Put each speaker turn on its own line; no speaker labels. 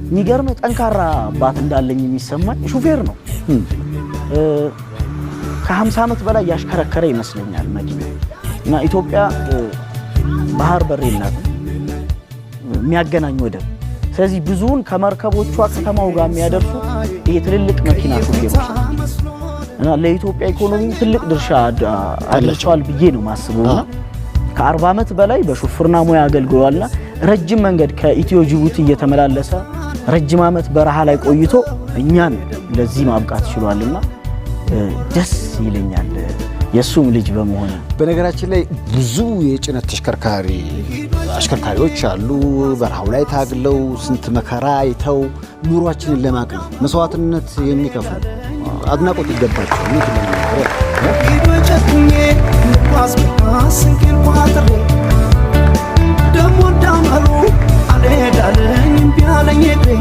የሚገርም ጠንካራ አባት እንዳለኝ የሚሰማኝ ሹፌር ነው። ከ50 ዓመት በላይ ያሽከረከረ ይመስለኛል መኪና። እና ኢትዮጵያ ባህር በር የላትም የሚያገናኝ ወደብ። ስለዚህ ብዙውን ከመርከቦቿ ከተማው ጋር የሚያደርሱ ይሄ ትልልቅ መኪና ሹፌሮች ናቸው። እና ለኢትዮጵያ ኢኮኖሚ ትልቅ ድርሻ አድርሰዋል ብዬ ነው የማስበው። እና ከ40 ዓመት በላይ በሹፍርና ሙያ አገልግሏልና ረጅም መንገድ ከኢትዮ ጅቡቲ እየተመላለሰ ረጅም ዓመት በረሃ ላይ ቆይቶ እኛን ለዚህ ማብቃት ችሏልና ደስ ይለኛል የእሱም ልጅ በመሆኑ።
በነገራችን ላይ ብዙ የጭነት ተሽከርካሪ አሽከርካሪዎች አሉ። በረሃው ላይ ታግለው ስንት መከራ አይተው ኑሯችንን ለማቅለል መስዋዕትነት የሚከፍሉ አድናቆት ይገባቸዋል። እውነት ለመናገር።
ጨክኜ ልጓዝ ስንቄን ቋጥሬ፣ ደሞ እንዳመሉ አልሄዳለኝ እምቢ አለኝ እግሬ።